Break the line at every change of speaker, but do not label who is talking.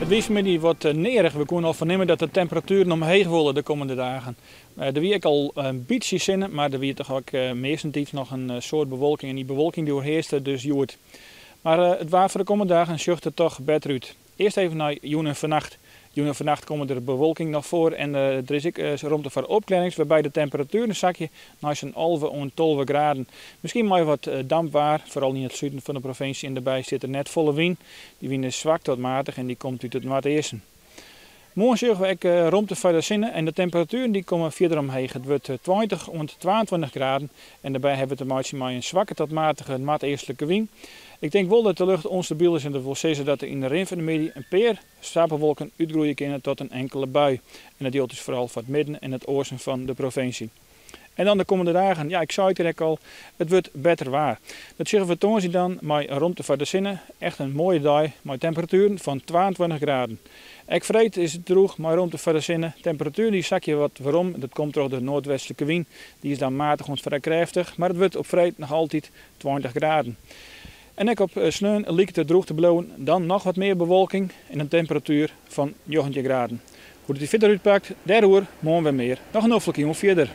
It wie fanmiddei wat nearich. We koene al fernimme dat de temperatueren omheech wolle de kommende dagen. Der wie ek al in bytsje sinne, mar der wie toch ek meastentiids noch in soad bewolking en dy bewolking dy oerhearste dus hjoed. Mar it waar foar de kommende dagen sjocht der toch better út. Earst even nei jûn en fannacht. Jûn en fannacht komme der bewolking noch foar en der is ek romte foar opklearrings wêrby de temperatueren sakje nei sa'n 11 oant 12 graden. Miskien mei wat damp waar, foaral yn it suden fan de provinsje en derby sit der net folle wyn. Dy wyn is swak tot matich en dy komt út it noardeasten. Moarn sjogge we ek romte foar de sinne en de temperatueren dy komme fierder omheech. It wurdt 20 oant 22 graden en derby hawwe we te meitsjen mei in swakke tot matige noardeastlike wyn. Ik tink wol dat de lucht ûnstabyl is en dat wol sizze dat der yn de rin fan de middei in pear stapelwolken útgroeie kinne tot in inkele bui. En dat jildt dus foaral foar it midden en it oasten fan de provinsje. En dan de kommende dagen, ja ik sei it krekt al, it wurdt better waar. Dat sjogge we tongersdei dan mei romte foar de sinne. Echt in moaie dei mei temperatueren fan 22 graden. Ek freed is it drûch mei romte foar de sinne. Temperatueren dy sakje wat werom, dat komt troch de noardwestlike wyn. Dy is dan matich oant frij krêftich, mar it wurdt op freed noch altyd 20 graden. En ek op sneon liket it drûch te bliuwen, dan noch wat mear bewolking en in temperatuer fan 19 graden. Hoe't it fierder útpakt, dêroer moarn wer mear. Noch in noflike jûn fierder.